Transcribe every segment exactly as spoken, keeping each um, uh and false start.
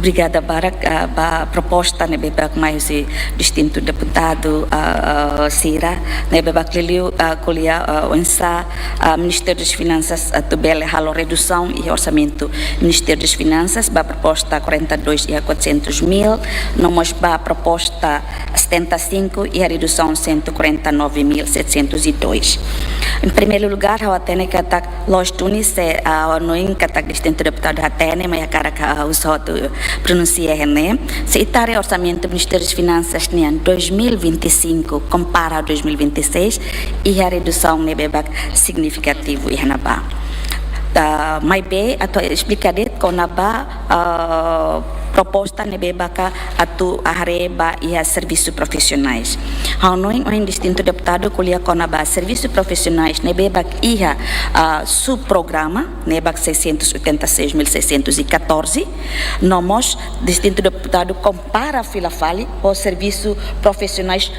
Obrigada barak, ah, ba proposta ne'ebé mak mai husi distintu deputadu, ah, ah, sira, ne'ebé mak liuliu, ah, ko'alia, ah, oinsá, ah, Ministériu das Finansas, ah, atu bele halo redusaun iha orsamentu Ministériu das Finansas, ba proposta quarenta e dois iha quatrocentos mil, no mós ba proposta setenta e cinco iha redusaun cento e quarenta e nove mil setecentos e dois. Em primeiro lugar, ha'u hatene katak loos duni se, ah, hanoin katak distintu deputadu hatene, maibé hakarak, ah, husu atu pronunsia iha ne'e. Se ita haree orsamentu Ministériu das Finansas nian dois mil e vinte e cinco kompara dois mil e vinte e seis, iha redusaun ne'ebé mak signifikativu iha ne'ebá. Ah, maibé atu esplika de'it kona-ba, ah, proposta ne'ebé mak atu haree ba iha servisu profisionais. Ha'u hanoin ohin distintu deputadu ko'alia kona-ba servisu profisionais ne'ebé mak iha, ah, subprograma, ne'ebé mak seiscentos e oitenta e seis mil seiscentos e catorze, no mós distintu deputadu kompara fila fali ho servisu profisionais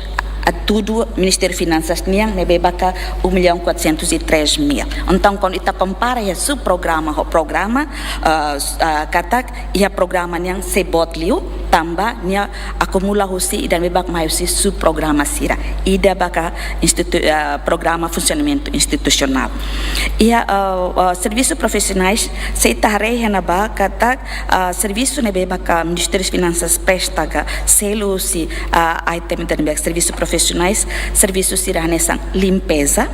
hatudu Ministériu Finansas nian ne'ebé mak um milhão quatrocentos e três mil. Entaun, kuandu ita kompara iha subprograma ho programa, ah, s-, ah, katak iha programa nian sei boot liu, tanba nia akumula husi ida ne'ebé mak mai husi subprograma sira. Ida mak institu-, ah, programa funsionamentu institusionál. Iha, ah, ah, servisu profisionais, se ita haree iha ne'ebá katak, ah, servisu ne'ebé mak Ministériu Finansas presta ka selu husi, ah, item ida ne'ebé servisu profisionais, servisu sira hanesan limpeza,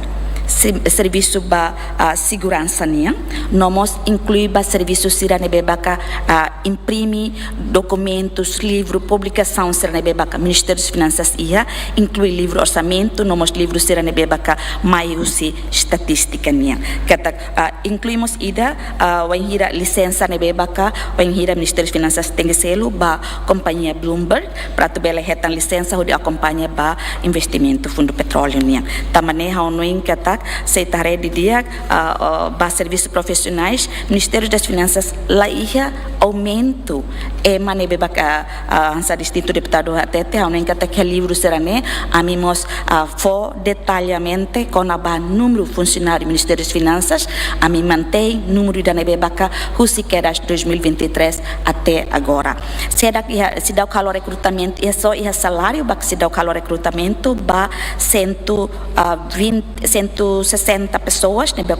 se-, servisu ba, ah, seguransa nian, no mós inklui ba servisu sira ne'ebé mak, ah, imprime dokumentus, livru, publikasaun sira ne'ebé mak Ministériu das Finansas iha, inklui livru orsamentu, no mós livru sira ne'ebé mak mai husi estatístika nian. Katak, ah, inklui mós ida, ah, wainhira lisensa ne'ebé mak, wainhira Ministériu das Finansas tenke selu ba kompañia Bloomberg, para atu bele hetan lisensa hodi akompaña ba investimentu Fundu Petróleu nian. Tanba ne'e ha'u hanoin katak, se ita haree didi'ak, ah, ah, ba servisu profisionais, Ministériu das Finansas la iha aumentu ema ne'ebé mak, ah, ah, hanesan distintu deputadu hatete, ha'u hanoin katak iha livru sira-ne'e, ami mós, ah, fó detalladamente kona-ba númeru funsionáriu Ministériu das Finansas, ami mantein númeru ida ne'ebé mak husi kedas dois mil e vinte e três até agora. Seidauk iha, seidauk halo rekrutamentu, iha só iha saláriu mak seidauk halo rekrutamentu ba cento, ah, vinte, cento e sessenta pessoas, ne'ebé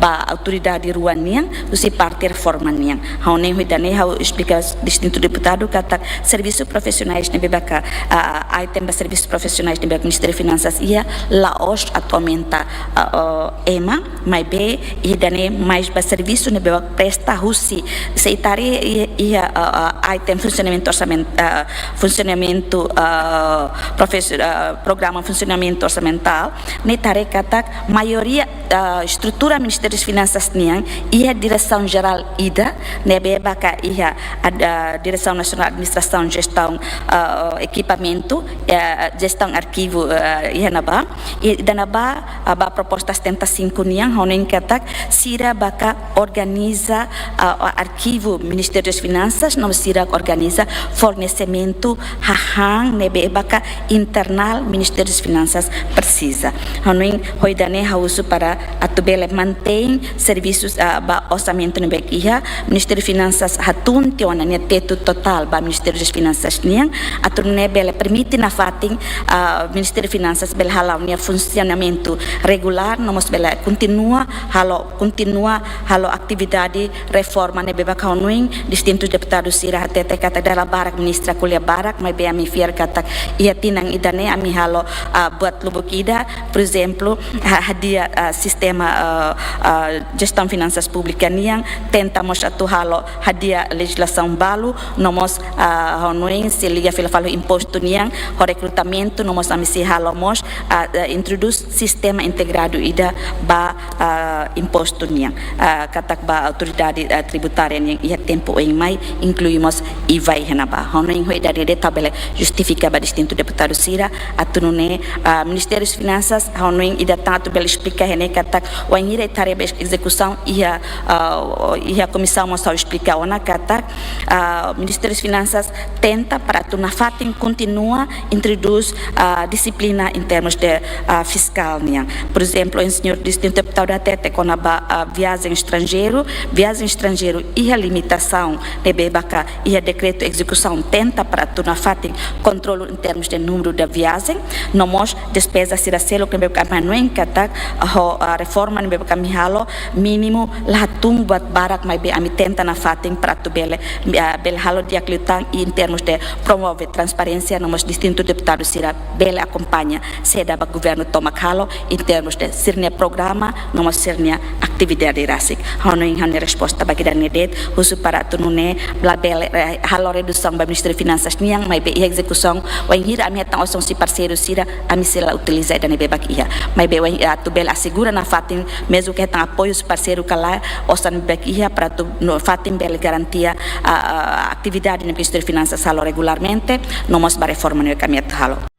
ba autoridade rua nian, husi parte reforma nian. Ha'u hanoin ho ida-ne'e ha'u esplika distintu deputadu katak servisu profisionais ne'ebé mak, ah, item ba servisu profisionais ne'ebé mak Ministériu Finansas iha la'ós atu aumenta, ah, ah, ema, maibé ida-ne'e mais ba servisu ne'ebé mak presta husi. Se ita haree iha, iha, ah, ah, item funsionamentu orsamen-, ah, funsionamentu, ah, profes-, ah, programa funsionamentu orsamentál, ne'e ita haree katak maioria, ah, estrutura Ministériu das Finansas nian iha diresaun jerál ida, ne'ebé mak iha ad-, ah, Diresaun Nasionál Administrasaun Jestaun, ah, Ekipamentu, eh, Jestaun Arkivu, eh, iha ne'ebá. Ida ne'ebá, ah, ba proposta setenta e cinco nian, ha'u hanoin katak sira mak organiza, ah, arkivu Ministériu das Finansas, no sira organiza fornesimentu hahán ne'ebé mak internál Ministériu das Finansas presiza. Ha'u hanoin ho ida-ne'e ha'u husu para atu bele mantein servisus, ah, ba orsamentu ne'ebé iha, Ministériu Finansas hatún tiha ona nia tetu totál ba Ministériu das Finansas nian, atu nune'e bele permite nafatin, ah, Ministériu Finansas bele hala'o nia funsionamentu regulár, no mós bele kontinua halo, kontinua halo atividade reforma ne'ebé mak ha'u hanoin distintu deputadu sira hatete katak dala barak ministra ko'alia barak, maibé ami fiar katak iha tinan ida-ne'e ami halo, ah, buat lubuk ida, por ezemplu, ha-, hadi'a, ah, sistema, ah, ah, jestaun finansas públika nian, tenta mós atu halo hadi'a lejizlasaun balu, no mós, ah, ha'u hanoin se liga fila fali ho impostu nian, ho rekrutamentu, no mós ami sei halo mós, ah, ah, introdús sistema integradu ida ba, ah, impostu nian, ah, katak ba autoridade, ah, tributária nian iha tempu oin mai, inklui mós IVA iha ne'ebá. Ha'u hanoin ho ida-ne'e de'it ita bele justifika ba distintu deputadu sira, atu nune'e, ah, Ministériu das Finansas, ha'u hanoin ida atu bele esplika iha ne'e katak, wainhira ita haree ba ezekusaun iha, ah, iha komisaun mós ha'u esplika ona katak, ah, Ministériu Finansas tenta para atu nafatin kontinua introdús, ah, dixiplina em termos de, ah, fiskál nian. Por ezemplu, ohin señór distintu deputadu hatete kona-ba, ah, viajen estranjeiru, viajen estranjeiru iha limitasaun ne'ebé maka iha dekretu ezekusaun tenta para atu nafatin kontrolu em termos de númeru de viajen, no mós despeza sira seluk ne'ebé maka ami hanoin katak, ah, ho, ah, reforma ne'ebé maka ami halo, mínimu la hatún buat barak maibé ami tenta nafatin para atu bele, ah, bele halo di'ak liután em termos de promove transparénsia, no mós distintu deputadu sira bele akompaña saida mak governu tomak halo em termos de sira-nia programa, no mós sira-nia atividade rasik. Ha'u hanoin ha'u-nia resposta ba ida-ne'e de'it, husu para atu nune'e labele, eh, halo redusaun ba Ministériu Finansas nian, maibé iha ezekusaun, wainhira ami hetan osan husi parseiru sira, ami sei la utiliza ida ne'ebé mak iha. Maibé wain, atu bele asegura nafatin, mezmu ke hetan apoiu husi parseiru ka lae, osan ne'ebé mak iha para atu nafatin bele garantia, ah, ah, atividade ne'ebé Ministériu Finansas halo regularmente, no mós ba reforma ne'ebé mak ami atu halo.